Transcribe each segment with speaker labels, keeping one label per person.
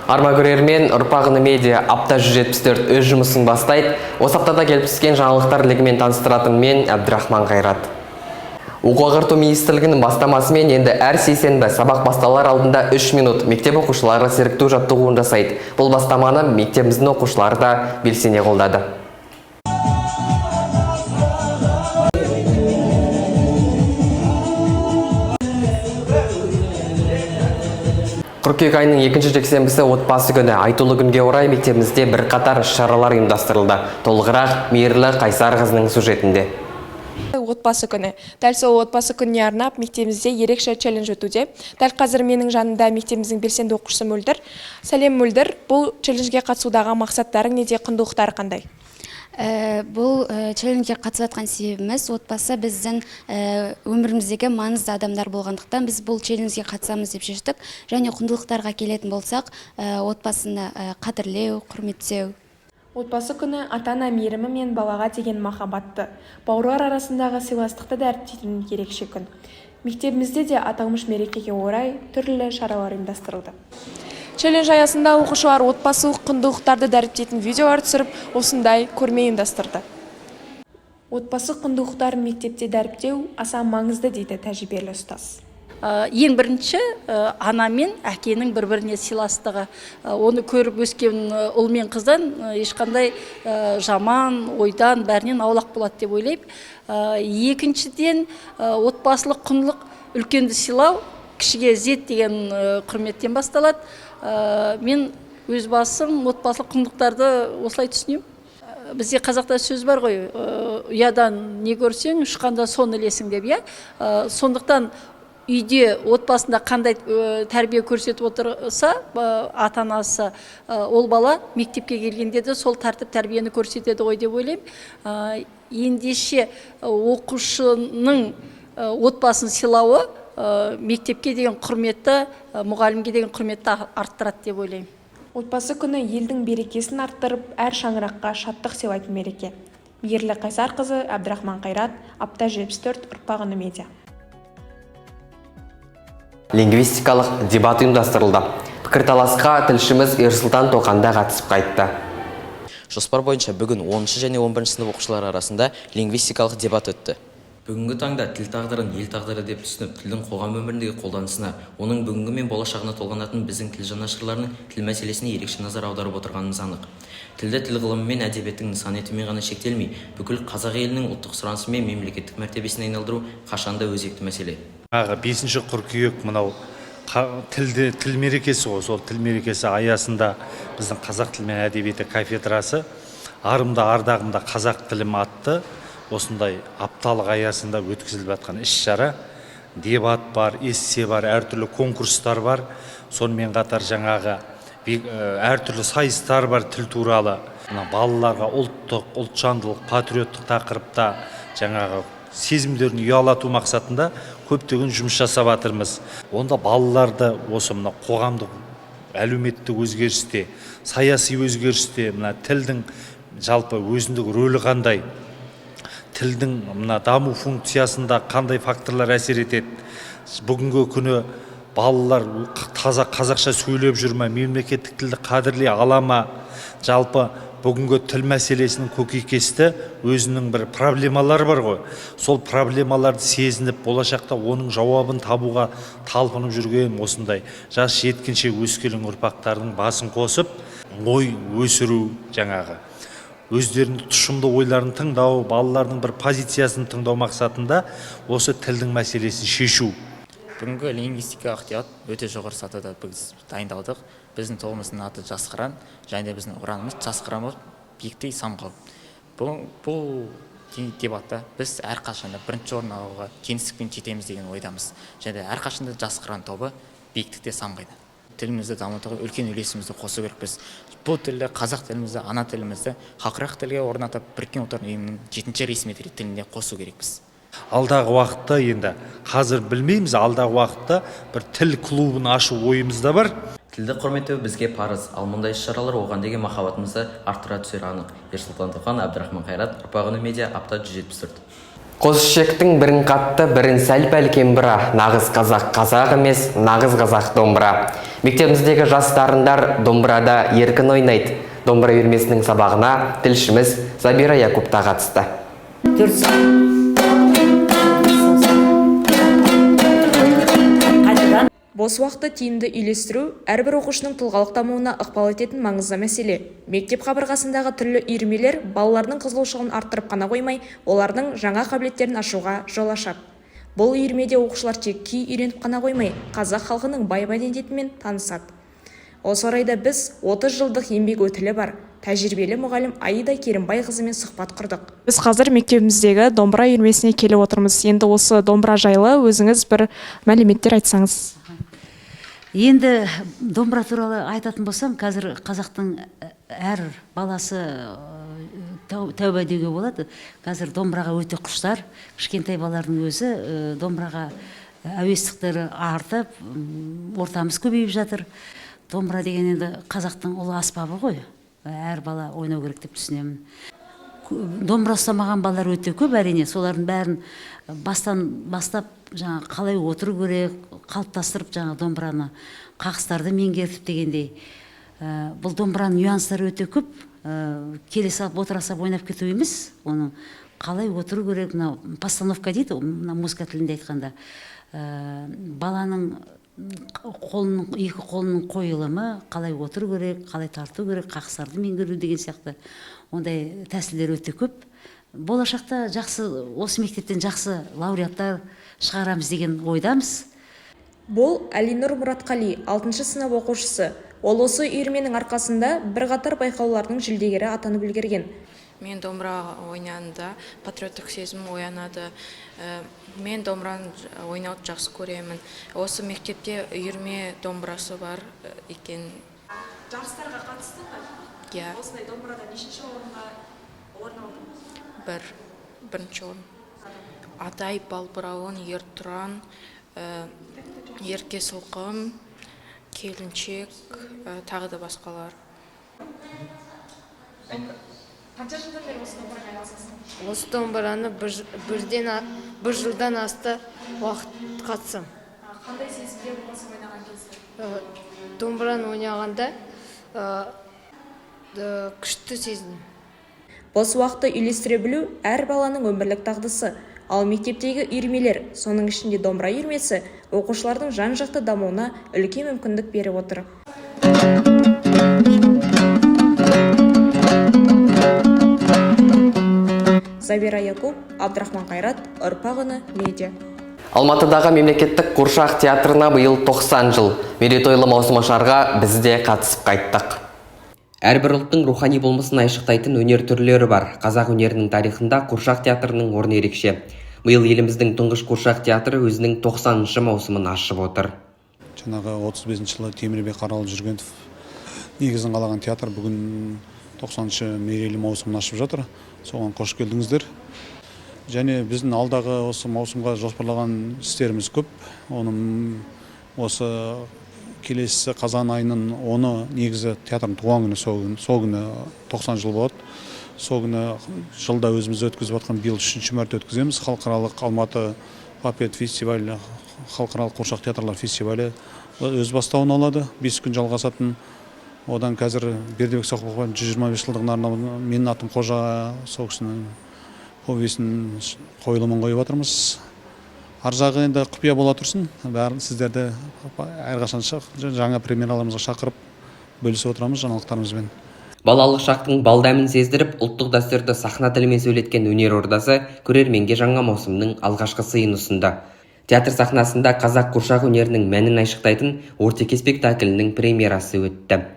Speaker 1: Арма көрермен, Ұрпақ үні медиа апта 174 өз жұмысын бастайды. Осы аптада келіп түскен жаңалықтар легімен таныстыратын мен, Әбдірахман Қайрат. Оқу ағарту министрлігінің бастамасымен енді әр сейсенбі сабақ басталар алдында 3 минут мектеп оқушылары зеріктеу жаттығуын жасайды. Бұл бастаманы мектебіміздің оқушылары да белсене қолдады. Қыркүйек айының екінші жексенбісі отбасы күні. Айтулы күнге орай мектебімізде бірқатар іс-шаралар ұйымдастырылды. Толығырақ Мейірлі Қайсарқызының сюжетінде.
Speaker 2: Отбасы күні. Дәл сол отбасы күніне арнап мектебімізде ерекше челлендж өтуде. Дәл қазір менің жанымда мектебіміздің белсенді оқушысы Мөлдір. Сәлем, Мөлдір! Бұл челленджге қатысудағы мақсаттарың неде, құндылықтары қандай?
Speaker 3: Бұл челленджге қатысып жатқан себебіміз: отбасы біздің өміріміздегі маңызды адамдар болғандықтан, біз бұл челленджге қатысамыз деп шештік. Және құндылықтарға келетін болсақ, отбасыны қадірлеу, құрметтеу.
Speaker 2: Отбасы күні ата ана мейірімі мен балаға деген махаббатты, бауырлар арасындағы сыйластықты дәріптейтін ерекше күн. Мектебімізде де аталмыш мерекеге орай түрлі шаралар ұйымдастырылды. Челлендж аясында оқушылар отбасылық құндылықтарды дәріптейтін видеолар түсіріп, осындай көрме ұйымдастырды. Отбасы құндылықтарын мектепте дәріптеу аса маңызды, дейді тәжірибелі ұстаз.
Speaker 4: Ең бірінші ана мен әкенің бір біріне сыйластығы. Оны көріп өскен ұл мен қыздан ешқандай жаман ойдан, бәрінен аулақ болады деп ойлаймын. Екіншіден, отбасылық құндылық үлкенді сыйлау, кішіге ізет деген құрметтен басталады. Мен өз басым отбасылық құндылықтарды осылай түсінемін. Бізде қазақта сөз бар ғой, ұядан не көрсең, ұшқанда соны ілесің деп, иә. Сондықтан үйде, отбасында қандай тәрбие көрсетіп отырса ата анасы, ол бала мектепке келгенде де сол тәртіп, тәрбиені көрсетеді ғой деп ойлаймын. Ендеше, оқушының отбасын сыйлауы мектепке деген құрметті, мұғалімге деген құрметті арттырады деп ойлаймын.
Speaker 2: Отбасы күні елдің берекесін арттырып, әр шаңыраққа шаттық сыйлайтын мереке. Мейірлі Қайсарқызы, Әбдірахман Қайрат, апта 74, Ұрпақ үні медиа.
Speaker 1: Лингвистикалық дебат ұйымдастырылды. Пікірталасқа тілшіміз Ерсұлтан Тоқанда қатысып қайтты.
Speaker 5: Жоспар бойынша бүгін 10 және 11 сынып оқушылары арасында лингвистикалық дебат өтті. Бүгінгі таңда тіл тағдырын ел тағдыры деп түсініп, тілдің қоғам өміріндегі қолданысына, оның бүгінгі мен болашағына толғанатын біздің тіл жанашырларының тіл мәселесіне ерекше назар аударып отырғанымыз анық. Тілді тіл ғылымы мен әдебиеттің нысаны етумен ғана шектелмей, бүкіл қазақ елінің ұлттық сұранысы мен мемлекеттік мәртебесіне айналдыру қашанда өзекті мәселе.
Speaker 6: Жаңағы 5 қыркүйек мынау тілді, тіл мерекесі ғой. Сол тіл мерекесі аясында біздің қазақ тілі мен әдебиеті кафедрасы «Арымда, ардағымда қазақ тілім» атты осындай апталық аясында өткізіліп жатқан іс шара дебат бар, эссе бар, әртүрлі конкурстар бар. Сонымен қатар жаңағы әртүрлі сайыстар бар. Тіл туралы мына балаларға ұлттық, ұлтжандылық, патриоттық тақырыпта жаңағы сезімдерін ұялату мақсатында көптеген жұмыс жасап жатырмыз. Онда балаларды осы мына қоғамдық, әлеуметтік өзгерісте, саяси өзгерісте мына тілдің жалпы өзіндік рөлі қандай, тілдің мына даму функциясында қандай факторлар әсер етеді, бүгінгі күні балалар таза қазақша сөйлеп жүр ме, мемлекеттік тілді қадірлей ала ма, жалпы бүгінгі тіл мәселесінің көкейкесті өзінің бір проблемалары бар ғой. Сол проблемаларды сезініп, болашақта оның жауабын табуға талпынып жүрген осындай жас жеткіншек, өскелең ұрпақтардың басын қосып, ой өсіру, жаңағы өздерінің тұшымды ойларын тыңдау, балалардың бір позициясын тыңдау мақсатында осы тілдің мәселесін шешу.
Speaker 7: Бүгінгі лингвистикалық дебат өте жоғары сатыда біз дайындалдық. Біздің тобымыздың аты «Жас қыран» және де біздің ұранымыз «Жас қыран болып биіктей самғау». Бұл дебатта біз әрқашанда бірінші орын алуға, жеңістікпен жетеміз деген ойдамыз және де әрқашанда «Жас қыран» тобы биіктікте самғайды. Тілімізді дамытуға үлкен үлесімізді қосу керекпіз. Бұл тілді, қазақ тілімізді, ана тілімізді халықаралық тілге орнатып, Біріккен Ұлттар Ұйымының жетінші ресми тіліне қосу керекпіз.
Speaker 6: Алдағы уақытта, енді қазір білмейміз, алдағы уақытта бір тіл клубын ашу ойымызда бар.
Speaker 5: Тілді құрметтеу бізге парыз, ал мұндай іс-шаралар оған деген махаббатымызды арттыра түсері анық. Ерсұлтан Тоқан, Әбдірахман Қайрат, Ұрпақ үні медиа, апта 174.
Speaker 1: Қос ішектің бірін қатты, бірін сәл-пәл кембіра. Нағыз қазақ қазақ емес, нағыз қазақ домбыра. Мектебіміздегі жас дарындар домбырада еркін ойнайды. Домбыра үйірмесінің сабағына тілшіміз Забира Якуб та қатысты.
Speaker 8: Бос уақытты тиімді үйлестіру әрбір оқушының тұлғалық дамуына ықпал ететін маңызды мәселе. Мектеп қабырғасындағы түрлі үйірмелер балалардың қызығушылығын арттырып қана қоймай, олардың жаңа қабілеттерін ашуға жол ашады. Бұл үйірмеде оқушылар тек күй үйреніп қана қоймай, қазақ халқының бай мәдениетімен танысады. Осы орайда біз 30 жылдық еңбек өтілі бар тәжірибелі мұғалім Аида Керімбайқызымен сұхбат құрдық.
Speaker 2: Біз қазір мектебіміздегі домбыра үйірмесіне келіп отырмыз. Енді осы домбыра жайлы өзіңіз бір мәліметтер айтсаңыз.
Speaker 9: Енді домбыра туралы айтатын болсам, қазір қазақтың әр баласы тәуба деуге болады. Қазір домбыраға өте құштар, кішкентай балалардың өзі домбыраға әуестіктері артып, ортамыз көбейіп жатыр. Домбыра деген енді қазақтың ұлы аспабы ғой. Әр бала ойнау керек деп түсінемін. Домбыра ұстамаған балалар өте көп әрине, солардың бәрін бастан бастап жаңа қалай отыру керек, қалыптастырып жаңа домбыраны, қағыстарды меңгертіп дегендей. Бұл домбыраның нюанстары өте көп. Келе салып отыра салып ойнап кету емес, оның қалай отыру керек, мынау постановка дейді, мына музыка тілінде айтқанда. Баланың қолының, екі қолының қойылымы, қалай отыру керек, қалай тарту керек, қақсарды меңгеру деген сияқты ондай тәсілдер өте көп. Болашақта жақсы, осы мектептен жақсы лауреаттар шығарамыз деген ойдамыз.
Speaker 8: Бұл Әлинұр Мұратқали, 6-шы сынып оқушысы. Ол осы үйірменің арқасында бірқатар байқаулардың жүлдегері атанып үлгерген.
Speaker 10: Мен домбыра ойнағанда патриоттық сезім оянады. Мен домбыраны ойнауды жақсы көремін. Осы мектепте үйірме домбырасы бар екен.
Speaker 2: Жарыстарға қатыстың ба?
Speaker 10: Иә.
Speaker 2: Осындай домбырада нешінші орынға орын алдың?
Speaker 10: Бірінші орын. Адай балбырауын, Ер Тұран, Ерке сылқым, Келіншек, тағы да басқалар.
Speaker 2: Қанша жылдан бері осы домбыраға айналысасың?
Speaker 11: Осы домбыраны бір жылдан асты уақыт қатысам.
Speaker 2: Қандай сезімде боласың ойнаған кезде?
Speaker 11: Домбыраны ойнағанда күшті сезінемін.
Speaker 8: Бос уақытты үйлестіре білу әр баланың өмірлік дағдысы. Ал мектептегі үйірмелер, соның ішінде домбыра үйірмесі, оқушылардың жан-жақты дамуына үлкен мүмкіндік беріп отыр. Забира Якуб, Абдрахман Қайрат, Ұрпақ үні медиа.
Speaker 1: Алматыдағы мемлекеттік қуыршақ театрына биыл 90 жыл. Мерейтойлы маусымашарға біз де қатысып қайттық. Әрбір ұлттың рухани болмысын айшықтайтын өнер түрлері бар. Қазақ өнерінің тарихында қуыршақ театрының орны ерекше. Биыл еліміздің тұңғыш қуыршақ театры өзінің 90-шы маусымын ашып отыр.
Speaker 12: Жаңағы 35 жылы Темірбек Қаралы Жүргенов негізін қалаған театр бүгін 90-шы мерейлі маусымын ашып жатыр. Соған қош келдіңіздер. Және біздің алдағы осы маусымға жоспарлаған істеріміз көп. Оның осы келесі қазан айының 10-ы негізі театрдың туған күні, сол күні 90 жыл болады. Сол күні жылда өзіміз өткізіп жатқан, биыл 3-ші мәрте өткіземіз. Халықаралық Алматы Папет фестивалі, халықаралық қуыршақ театрлар фестивалі өз бастауын алады. 5 күн жалғасатын. Одан қазір Бердібек Соқпақбаевтың 125 жылдығына арналған Менің атым Қожа сол кісінің повесінің қойылымын қойып жатырмыз. Ар жағы енді құпия бола тұрсын. Бәрін сіздерді әрқашан жаңа премьераларымызға шақырып бөлісіп отырамыз жаңалықтарымызбен.
Speaker 1: Балалық шақтың бал дәмін сездіріп, ұлттық дәстүрді сахна тілімен сөйлеткен өнер ордасы көрерменге жаңа маусымның алғашқы сыйын ұсынды. Театр сахнасында қазақ қуыршақ өнерінің мәнін айшықтайтын Ортеке спектаклінің премьерасы өтті.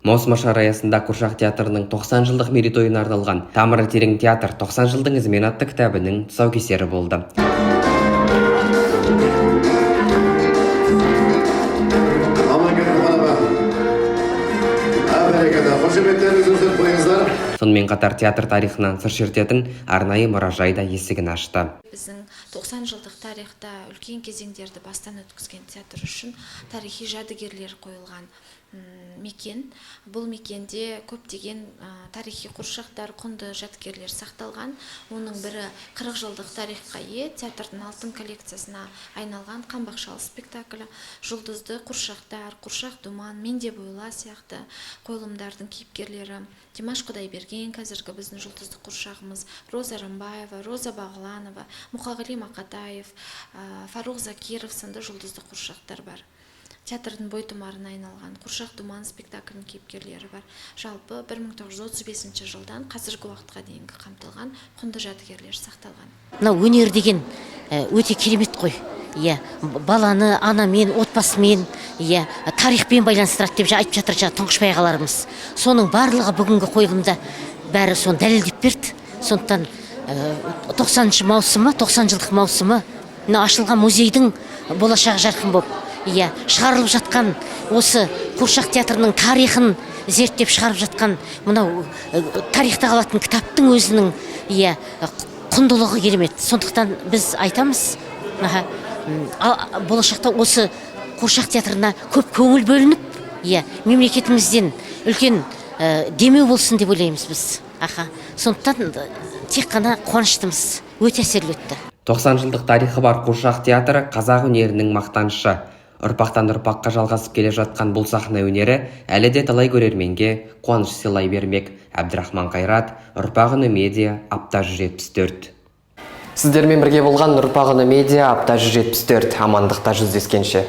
Speaker 1: Маусымашар аясында қуыршақ театрының 90 жылдық мерейтойына арналған Тамыры терең театр 90 жылдың ізімен атты кітабының тұсаукесері болды. Сонымен қатар театр тарихынан сыр шертетін арнайы мұражай да есігін ашты.
Speaker 10: Біздің 90 жылдық тарихта үлкен кезеңдерді бастан өткізген театр үшін тарихи жәдігерлер қойылған. Мекен. Бұл мекенде көптеген тарихи қуыршақтар, құнды жәдігерлер сақталған. Оның бірі 40 жылдық тарихқа ие театрдың алтын коллекциясына айналған «Қаңбақ шал» спектаклі, жұлдызды қуыршақтар, «Қуыршақ думан», «Мен деп ойла» сияқты қойылымдардың кейіпкерлері, Димаш Құдайберген, қазіргі біздің жұлдызды қуыршағымыз, Роза Рымбаева, Роза Бағланова, Мұқағали Мақатаев, Фарух Закиров сынды жұлдызды қуыршақтар бар. Театрдың бойтұмарына айналған «Қуыршақ думан» спектаклінің кейіпкерлері бар. Жалпы 1935 жылдан қазіргі уақытқа дейінгі қамтылған құнды жәдігерлер сақталған.
Speaker 9: Мынау өнер деген өте керемет қой, иә. Баланы анамен, отбасымен, иә, тарихпен байланыстырады деп айтып жатыр жаңа Тұңғышбай ағаларымыз. Соның барлығы бүгінгі қойылымда бәрі соны дәлелдеп берді. Сондықтан 90-маусымы, 90 жылдық маусымы, мына ашылған музейдің болашағы жарқын болып, иә, шығарылып жатқан осы қуыршақ театрының тарихын зерттеп шығарып жатқан мынау тарихта қалатын кітаптың өзінің, иә, құндылығы керемет. Сондықтан біз айтамыз, аха, болашақта осы қуыршақ театрына көп көңіл бөлініп, иә, мемлекетімізден үлкен демеу болсын деп ойлаймыз біз, аха. Сондықтан тек қана қуаныштымыз, өте әсерлі өтті.
Speaker 1: 90 жылдық тарихы бар қуыршақ театры – қазақ өнерінің мақтанышы. Ұрпақтан ұрпаққа жалғасып келе жатқан бұл сахна өнері әлі де талай көрерменге қуаныш сыйлай бермек. Әбдірахман Қайрат, «Ұрпақ үні медиа», Апта 174. Сіздермен бірге болған «Ұрпақ үні медиа», Апта 174. Амандықта жүздескенше.